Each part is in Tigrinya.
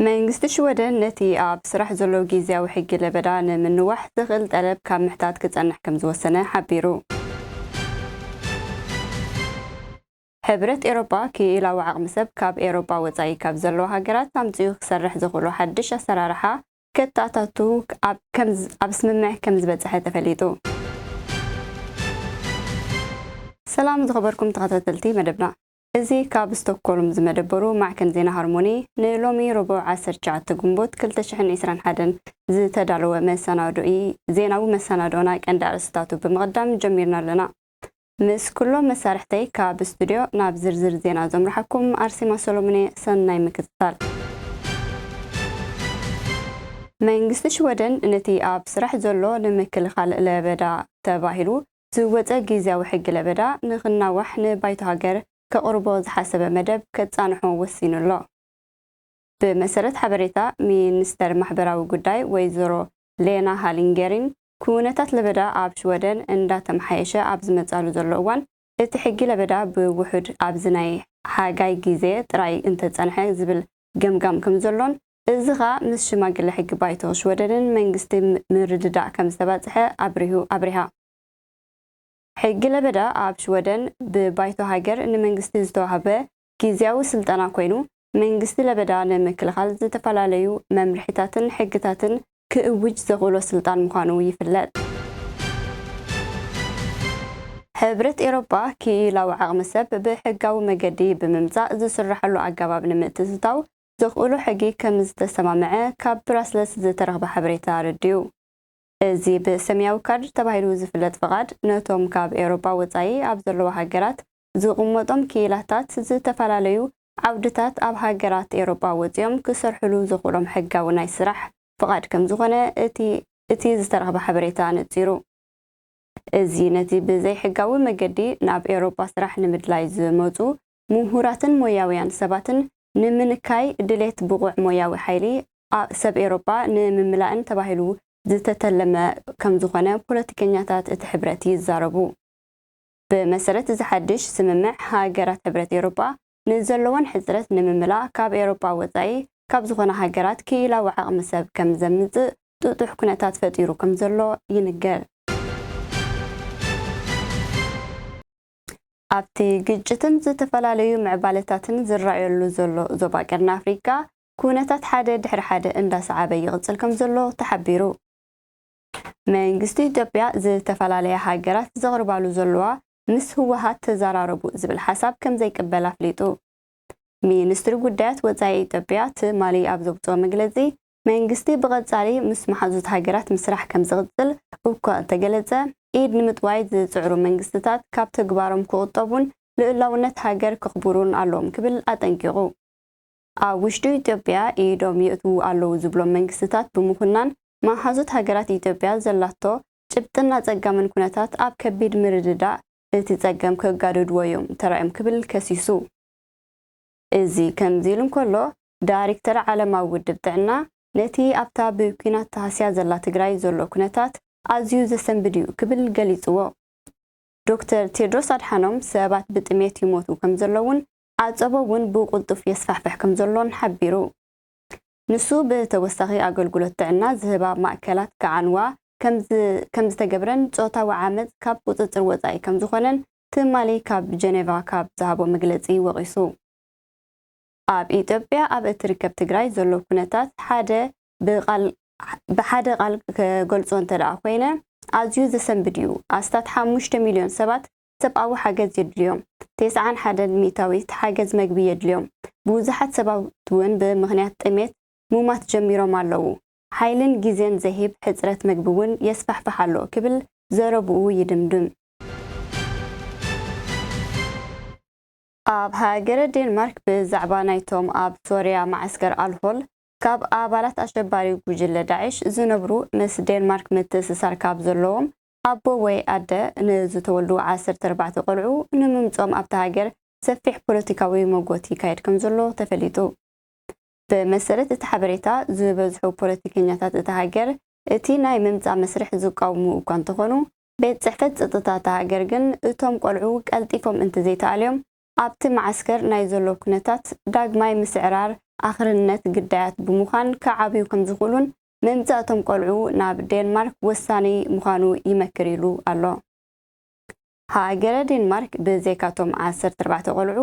መንግስቲ ሽወደን ነቲ ኣብ ስራሕ ዘሎ ግዝያዊ ሕጊ ለበዳ ንምንዋሕ ዝኽእል ጠለብ ካብ ምሕታት ክጸንሕ ከም ዝወሰነ ሓቢሩ። ሕብረት ኤሮጳ ክኢላዊ ዓቕሚ ሰብ ካብ ኤሮጳ ወጻኢ ካብ ዘለዋ ሃገራት ኣምጺኡ ክሰርሕ ዘኽእሎ ሓድሽ ኣሰራርሓ ከተኣታቱ ኣብ ከም ዝ-፣ ኣብ ስምምዕ ከም ዝበጽሐ ተፈሊጡ። ሰላም ዝኸበርኩም ተኸታተልቲ መደብና። እዚ ካብ ስቶክሆልም ዝመደበሩ ማዕከን ዜና ሃርሞኒ ንሎሚ ረቡዕ ዓሰርተ ትሽዓተ ግንቦት ክልተ ሽሕን ዕስራን ሓደን ዝተዳለወ መሰናዶኢ፣ ዜናዊ መሰናዶና ቀንዲ ኣርእስታቱ ብምቕዳም ጀሚርና ኣለና። ምስ ኩሎም መሳርሕተይ ካብ ስቱድዮ ናብ ዝርዝር ዜና ዘምርሓኩም ኣርሴማ ሰሎሞን እየ። ሰናይ ምክትታል። መንግስቲ ሽወደን ነቲ ኣብ ስራሕ ዘሎ ንምክልኻል ለበዳ ተባሂሉ ዝወጸ ግዝያዊ ሕጊ ለበዳ ንኽናዋሕ ንባይቶ ሃገር ከቕርቦ ዝሓሰበ መደብ ከጻንሖ ወሲኑ ኣሎ። ብመሰረት ሓበሬታ ሚኒስተር ማሕበራዊ ጉዳይ ወይዘሮ ሌና ሃሊንጌሪን፣ ኩነታት ለበዳ ኣብ ሽወደን እንዳተመሓየሸ ኣብ ዝመጻሉ ዘሎ እዋን፣ እቲ ሕጊ ለበዳ ብውሑድ ኣብዚ ናይ ሓጋይ ግዜ ጥራይ እንተጸንሐ ዝብል ገምጋም ከም ዘሎን፣ እዚ ኸኣ ምስ ሽማግለ ሕጊ ባይቶ ሽወደንን መንግስቲ ም-፣ ምርድዳእ ከም ዝተባጽሐ ኣብሪሁ፣ ኣብሪሃ። ሕጊ ለበዳ ኣብ ሽወደን ብባይቶ ሃገር ንመንግስቲ ዝተዋህበ ግዝያዊ ስልጠና ኮይኑ፣ መንግስቲ ለበዳ ንምክልኻል ዝተፈላለዩ መምርሒታትን ሕግታትን ክእውጅ ዘኽእሎ ስልጣን ምዃኑ ይፍለጥ። ሕብረት ኤሮጳ ክኢላዊ ዓቕሚ ሰብ ብሕጋዊ መገዲ ብምምጻእ ዝስረሐሉ ኣገባብ ንምትእትታው ዘኽእሎ ሕጊ ከም ዝተሰማምዐ ካብ ብራስለስ ዝተረኽበ ሓበሬታ ኣረዲኡ። እዚ ብሰማያዊ ካርድ ተባሂሉ ዝፍለጥ ፍቓድ ነቶም ካብ ኤውሮጳ ወጻኢ ኣብ ዘለዋ ሃገራት ዝቕመጦም ክኢላታት ዝተፈላለዩ ዓውድታት ኣብ ሃገራት ኤውሮጳ ወጺኦም ክሰርሕሉ ዘኽእሎም ሕጋዊ ናይ ስራሕ ፍቓድ ከም ዝኾነ እቲ፣ እቲ ዝተረኽበ ሓበሬታ ኣነጺሩ። እዚ ነቲ ብዘይሕጋዊ መገዲ ናብ ኤውሮጳ ስራሕ ንምድላይ ዝመጹ ምሁራትን ሞያውያን ሰባትን ንምንካይ ድሌት ብቑዕ ሞያዊ ሓይሊ ኣ-፣ ሰብ ኤውሮጳ ንምምላእን ተባሂሉ ዝተተለመ ከም ዝኾነ ፖለቲከኛታት እቲ ሕብረት ይዛረቡ። ብመሰረት እዚ ሓድሽ ስምምዕ፣ ሃገራት ሕብረት ኤውሮጳ ንዘለወን ሕጽረት ንምምላእ ካብ ኤውሮጳ ወጻኢ ካብ ዝኾና ሃገራት ክኢላዊ ዓቕሚ ሰብ ከም ዘምጽእ ጥጡሕ ኩነታት ፈጢሩ ከም ዘሎ ይንገር። ኣብቲ ግጭትን ዝተፈላለዩ ምዕባለታትን ዝረኣየሉ ዘሎ ዞባ ቀርኒ ኣፍሪቃ፣ ኩነታት ሓደ ድሕሪ ሓደ እንዳሰዓበ ይቕጽል ከም ዘሎ ተሓቢሩ። መንግስቲ ኢትዮጵያ ዝተፈላለያ ሃገራት ዘቕርባሉ ዘለዋ ምስ ህወሓት ተዘራረቡ ዝብል ሓሳብ ከም ዘይቅበል ኣፍሊጡ። ሚኒስትሪ ጉዳያት ወጻኢ ኢትዮጵያ ትማሊ ኣብ ዘውጽኦ መግለጺ፣ መንግስቲ ብቐጻሊ ምስ መሓዙት ሃገራት ምስራሕ ከም ዝቕጽል እኳ እንተገለጸ፣ ኢድ ንምጥዋይ ዝጽዕሩ መንግስትታት ካብ ተግባሮም ክቑጠቡን ልኡላውነት ሃገር ከኽብሩን ኣለዎም ክብል ኣጠንቂቑ። ኣብ ውሽጢ ኢትዮጵያ ኢዶም የእትዉ ኣለዉ ዝብሎም መንግስትታት ብምኹናን፣ መሓዙት ሃገራት ኢትዮጵያ ዘላቶ ጭብጥን ኣጸጋምን ኩነታት ኣብ ከቢድ ምርድዳእ እቲ ጸገም ከጋድድዎ እዮም ተራእዮም ክብል ከሲሱ። እዚ ከምዚ ኢሉ እንከሎ፣ ዳይሬክተር ዓለማዊ ውድብ ጥዕና ነቲ ኣብታ ብኲናት ተሃስያ ዘላ ትግራይ ዘሎ ኩነታት ኣዝዩ ዘሰንብድ እዩ ክብል ገሊጽዎ። ዶክተር ቴድሮስ ኣድሓኖም ሰባት ብጥሜት ይሞቱ ከም ዘለውን ዓጸቦ እውን ብቕልጡፍ የስፋሕፍሕ ከም ዘሎን ሓቢሩ። ንሱ ብተወሳኺ ኣገልግሎት ጥዕና ዝህባ ማእከላት ክዓንዋ ከም ዝ-፣ ከም ዝተገብረን ጾታዊ ዓመጽ ካብ ቁጽጽር ወጻኢ ከም ዝኾነን ትማሊ ካብ ጀኔቫ ካብ ዝሃቦ መግለጺ ወቒሱ። ኣብ ኢትዮጵያ ኣብ እትርከብ ትግራይ ዘሎ ኩነታት ሓደ ብቓል፣ ብሓደ ቃል ክገልጾ እንተ ደኣ ኮይነ፣ ኣዝዩ ዘሰንብድ እዩ። ኣስታት ሓሙሽተ ሚልዮን ሰባት ሰብኣዊ ሓገዝ የድልዮም። ተስዓን ሓደን ሚእታዊት ሓገዝ መግቢ የድልዮም። ብዙሓት ሰባት እውን ብምኽንያት ጥሜት ሙማት ጀሚሮም ኣለዉ። ሓይልን ግዜን ዘሂብ ሕጽረት መግቢ እውን የስፋሕፍሕ ኣሎ ክብል ዘረብኡ ይድምድም። ኣብ ሃገረ ዴንማርክ ብዛዕባ ናይቶም ኣብ ሶርያ መዓስከር ኣልሆል ካብ ኣባላት ኣሸባሪ ጉጅለ ዳዕሽ ዝነብሩ ምስ ዴንማርክ ምትእስሳር ካብ ዘለዎም ኣቦ ወይ ኣደ ንዝተወልዱ ዓሰርተ ኣርባዕተ ቆልዑ ንምምጾም ኣብታ ሃገር ሰፊሕ ፖለቲካዊ መጎት ይካየድ ከም ዘሎ ተፈሊጡ። ብመሰረት እቲ ሓበሬታ፣ ዝበዝሑ ፖለቲከኛታት እታ ሃገር እቲ ናይ ምምጻእ መስርሕ ዝቃወሙ እኳ እንተኾኑ፣ ቤት ጽሕፈት ጸጥታ እታ ሃገር ግን እቶም ቆልዑ ቀልጢፎም እንተዘይተኣልዮም ኣብቲ መዓስከር ናይ ዘሎ ኩነታት ዳግማይ ምስዕራር ኣኽርነት ግዳያት ብምዃን ክዓብዩ ከም ዝኽእሉን ምምጻእቶም ቆልዑ ናብ ዴንማርክ ወሳኒ ምዃኑ ይመክር ኢሉ ኣሎ። ሃገረ ዴንማርክ ብዘይካቶም ዓሰርተ ኣርባዕተ ቆልዑ፣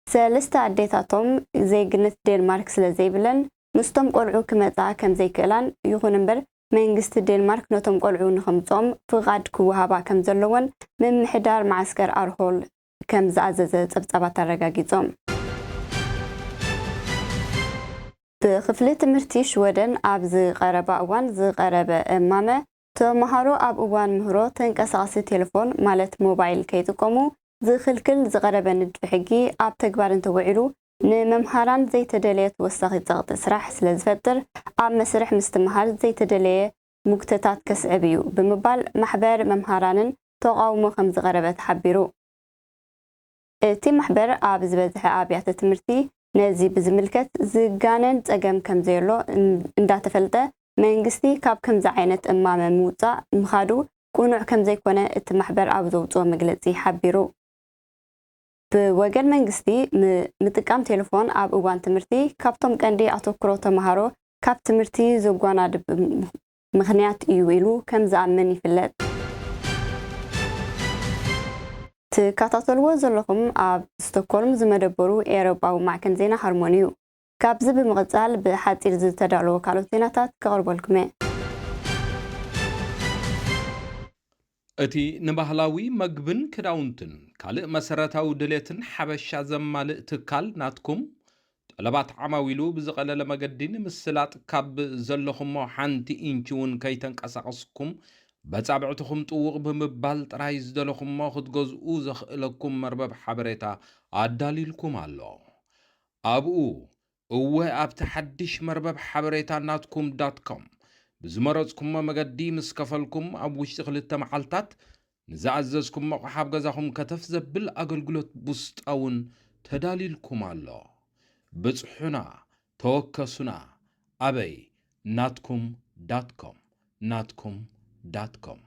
ሰለስተ ኣዴታቶም ዜግነት ዴንማርክ ስለ ዘይብለን፣ ምስቶም ቆልዑ ክመጻ ከም ዘይክእላን፣ ይኹን እምበር መንግስቲ ዴንማርክ ነቶም ቆልዑ ንኸምጽኦም ፍቓድ ክወሃባ ከም ዘለወን ምምሕዳር መዓስከር ኣርሆል ከም ዝኣዘዘ ጸብጻባት ኣረጋጊጾም። ብክፍሊ ትምህርቲ ሽወደን ኣብ ዝቐረባ እዋን ዝቐረበ እማመ፣ ተመሃሮ ኣብ እዋን ምህሮ ተንቀሳቓሲ ቴሌፎን ማለት ሞባይል ከይጥቀሙ ዝኽልክል ዝቐረበ ንድፊ ሕጊ ኣብ ተግባር እንተውዒሉ፣ ንመምሃራን ዘይተደለየ ተወሳኺ ጸቕጢ ስራሕ ስለ ዝፈጥር፣ ኣብ መስርሕ ምስትምሃር ዘይተደለየ ሙግተታት ከስዕብ እዩ ብምባል ማሕበር መምሃራንን ተቓውሞ ከም ዝቐረበ ተሓቢሩ። እቲ ማሕበር ኣብ ዝበዝሐ ኣብያተ ትምህርቲ ነዚ ብዝምልከት ዝጋነን ጸገም ከም ዘየሎ እን-፣ እንዳተፈልጠ፣ መንግስቲ ካብ ከምዚ ዓይነት እማመ ምውጻእ ምኻዱ ቅኑዕ ከም ዘይኮነ እቲ ማሕበር ኣብ ዘውጽኦ መግለጺ ሓቢሩ። ብወገን መንግስቲ፣ ም-፣ ምጥቃም ቴሌፎን ኣብ እዋን ትምህርቲ ካብቶም ቀንዲ ኣተኩሮ ተመሃሮ ካብ ትምህርቲ ዘጓናድብ ም-፣ ምኽንያት እዩ ኢሉ ከም ዝኣምን ይፍለጥ። ትከታተልዎ ዘለኹም ኣብ ስቶክሆልም ዝመደበሩ ኤውሮጳዊ ማዕከን ዜና ሃርሞኒ እዩ። ካብዚ ብምቕጻል ብሓጺር ዝተዳለወ ካልኦት ዜናታት ከቕርበልኩም እየ። እቲ ንባህላዊ መግብን ክዳውንትን ካልእ መሰረታዊ ድሌትን ሓበሻ ዘማልእ ትካል ናትኩም፣ ጠለባት ዓማዊሉ ብዝቐለለ መገዲ ንምስላጥ ካብ ዘለኹሞ ሓንቲ ኢንች እውን ከይተንቀሳቐስኩም በጻብዕትኹም ጥውቕ ብምባል ጥራይ ዝደለኹሞ ክትገዝኡ ዘኽእለኩም መርበብ ሓበሬታ ኣዳሊልኩም ኣሎ። ኣብኡ፣ እወ፣ ኣብቲ ሓድሽ መርበብ ሓበሬታ ናትኩም ዳት ኮም ብዝመረጽኩሞ መገዲ ምስ ከፈልኩም፣ ኣብ ውሽጢ ክልተ መዓልታት ንዝኣዘዝኩሞ ኣቕሓ ኣብ ገዛኹም ከተፍ ዘብል ኣገልግሎት ቡስጣ እውን ተዳሊልኩም ኣሎ። ብጽሑና፣ ተወከሱና። ኣበይ? ናትኩም ዳት ኮም፣ ናትኩም ዳት ኮም።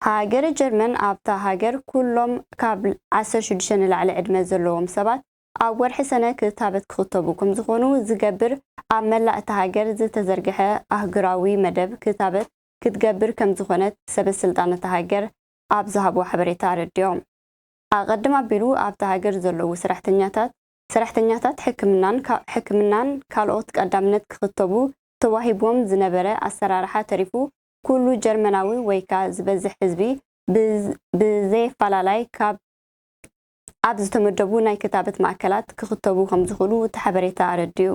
ሃገረ ጀርመን ኣብታ ሃገር ኩሎም ካብ ዓሰርተ ሽዱሽተ ንላዕሊ ዕድመ ዘለዎም ሰባት ኣብ ወርሒ ሰነ ክታበት ክኽተቡ ከም ዝኾኑ ዝገብር ኣብ መላእ እታ ሃገር ዝተዘርግሐ ኣህጉራዊ መደብ ክታበት ክትገብር ከም ዝኾነት ሰበ ስልጣን እታ ሃገር ኣብ ዝሃብዎ ሓበሬታ ኣረዲኦም። ኣቐድም ኣቢሉ ኣብታ ሃገር ዘለዉ ሰራሕተኛታት፣ ሰራሕተኛታት ሕክምናን ካ-፣ ሕክምናን ካልኦት ቀዳምነት ክኽተቡ ተዋሂብዎም ዝነበረ ኣሰራርሓ ተሪፉ፣ ኩሉ ጀርመናዊ ወይ ከኣ ዝበዝሕ ህዝቢ ብዝ-፣ ብዘየፈላላይ ካብ ኣብ ዝተመደቡ ናይ ክታበት ማእከላት ክኽተቡ ከም ዝኽእሉ እቲ ሓበሬታ ኣረዲኡ።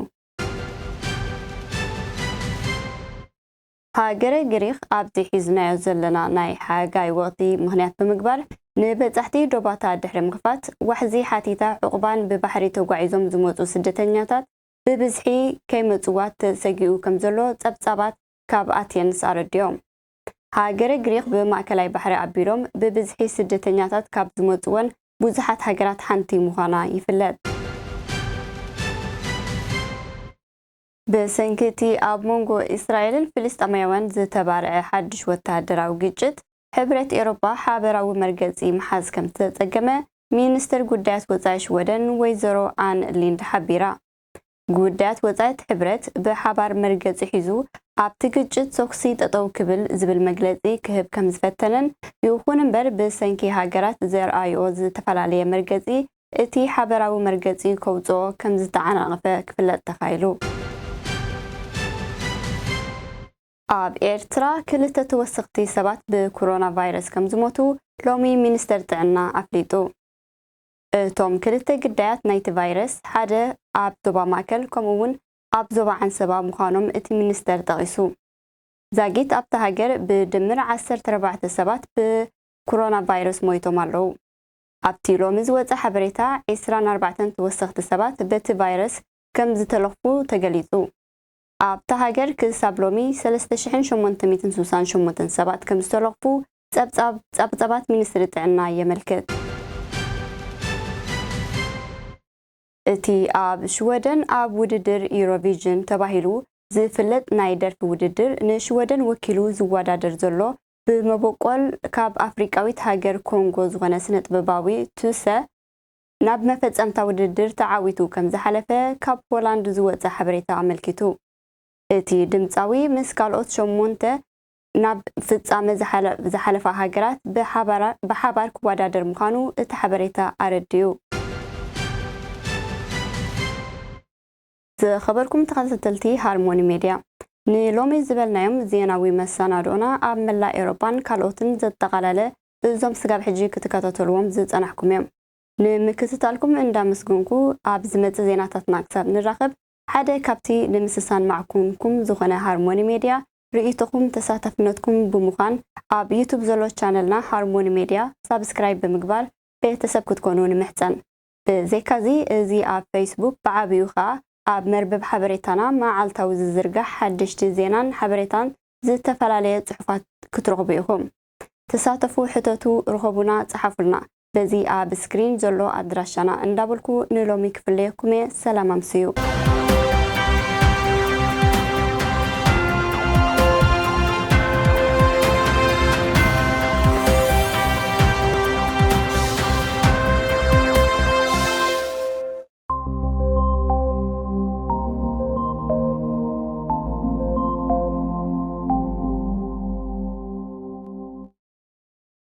ሃገረ ግሪኽ ኣብዚ ሒዝናዮ ዘለና ናይ ሓጋይ ወቕቲ ምኽንያት ብምግባር፣ ንበጻሕቲ ዶባታ ድሕሪ ምኽፋት ዋሕዚ ሓቲታ ዑቕባን ብባሕሪ ተጓዒዞም ዝመጹ ስደተኛታት ብብዝሒ ከይመጽዋ ተሰጊኡ ከም ዘሎ ጸብጻባት ካብ ኣቴንስ ኣረዲኦም። ሃገረ ግሪኽ ብማእከላይ ባሕሪ ኣቢሎም ብብዝሒ ስደተኛታት ካብ ዝመጽወን ብዙሓት ሃገራት ሓንቲ ምዃና ይፍለጥ። ብሰንኪ እቲ ኣብ መንጎ እስራኤልን ፍልስጤማውያን ዝተባርዐ ሓድሽ ወተሃደራዊ ግጭት፣ ሕብረት ኤውሮጳ ሓበራዊ መርገጺ ምሓዝ ከም ዝተጸገመ ሚኒስትር ጉዳያት ወጻኢ ሽወደን ወይዘሮ ኣን ሊንድ ሓቢራ። ጉዳያት ወጻኢ እቲ ሕብረት ብሓባር መርገጺ ሒዙ ኣብቲ ግጭት ተኩሲ ጠጠው ክብል ዝብል መግለጺ ክህብ ከም ዝፈተነን፣ ይኹን እምበር ብሰንኪ ሃገራት ዘርኣይኦ ዝተፈላለየ መርገጺ እቲ ሓበራዊ መርገጺ ከውጽኦ ከም ዝተዓናቐፈ ክፍለጥ ተኻኢሉ። ኣብ ኤርትራ ክልተ ተወሰኽቲ ሰባት ብኮሮና ቫይረስ ከም ዝሞቱ ሎሚ ሚኒስተር ጥዕና ኣፍሊጡ። እቶም ክልተ ግዳያት ናይቲ ቫይረስ ሓደ ኣብ ዞባ ማእከል ከምኡ እውን ኣብ ዞባ ዓንሰባ ምዃኖም እቲ ሚኒስተር ጠቒሱ። ዛጊት ኣብታ ሃገር ብድምር ዓሰርተ ኣርባዕተ ሰባት ብኮሮና ቫይረስ ሞይቶም ኣለዉ። ኣብቲ ሎሚ ዝወጸ ሓበሬታ፣ ዒስራን ኣርባዕተን ተወሰኽቲ ሰባት በቲ ቫይረስ ከም ዝተለኽፉ ተገሊጹ። ኣብታ ሃገር ክሳብ ሎሚ ሰለስተ ሽሕን ሸሞንተ ሚእትን ስሳን ሸሞንተን ሰባት ከም ዝተለኽፉ ጸብጻብ፣ ጸብጻባት ሚኒስትሪ ጥዕና የመልክት። እቲ ኣብ ሽወደን ኣብ ውድድር ዩሮቪዥን ተባሂሉ ዝፍለጥ ናይ ደርፊ ውድድር ንሽወደን ወኪሉ ዝወዳደር ዘሎ ብመበቆል ካብ ኣፍሪቃዊት ሃገር ኮንጎ ዝኾነ ስነ ጥበባዊ ቱሰ ናብ መፈጸምታ ውድድር ተዓዊቱ ከም ዝሓለፈ ካብ ሆላንድ ዝወጸ ሓበሬታ ኣመልኪቱ። እቲ ድምጻዊ ምስ ካልኦት ሸሞንተ ናብ ፍጻመ ዝሓለ-፣ ዝሓለፋ ሃገራት ብሓባራ-፣ ብሓባር ክወዳደር ምዃኑ እቲ ሓበሬታ ኣረዲኡ። ዝኸበርኩም ተኸታተልቲ ሃርሞኒ ሜድያ፣ ንሎሚ ዝበልናዮም ዜናዊ መሰናድኦና ኣብ መላእ ኤውሮጳን ካልኦትን ዘጠቓለለ፣ እዞም ስጋብ ሕጂ ክትከታተልዎም ዝጸናሕኩም እዮም። ንምክትታልኩም እንዳመስገንኩ፣ ኣብ ዝመጽእ ዜናታትና ክሳብ ንራኸብ፣ ሓደ ካብቲ ንምስሳን ማዕኩንኩም ዝኾነ ሃርሞኒ ሜድያ ርእይቶኹም ተሳታፍነትኩም ብምዃን ኣብ ዩቱብ ዘሎ ቻነልና ሃርሞኒ ሜድያ ሳብስክራይብ ብምግባር ቤተሰብ ክትኮኑ ንምሕጸን። ብዘይካዚ፣ እዚ ኣብ ፌስቡክ ብዓብዩ ኸኣ ኣብ መርበብ ሓበሬታና መዓልታዊ ዝዝርጋሕ ሓደሽቲ ዜናን ሓበሬታን ዝተፈላለየ ጽሑፋት ክትረኽቡ ኢኹም። ተሳተፉ፣ ሕተቱ፣ ርኸቡና፣ ጸሓፉልና። በዚ ኣብ ስክሪን ዘሎ ኣድራሻና እንዳበልኩ ንሎሚ ክፍለየኩም እየ። ሰላም ኣምስዩ።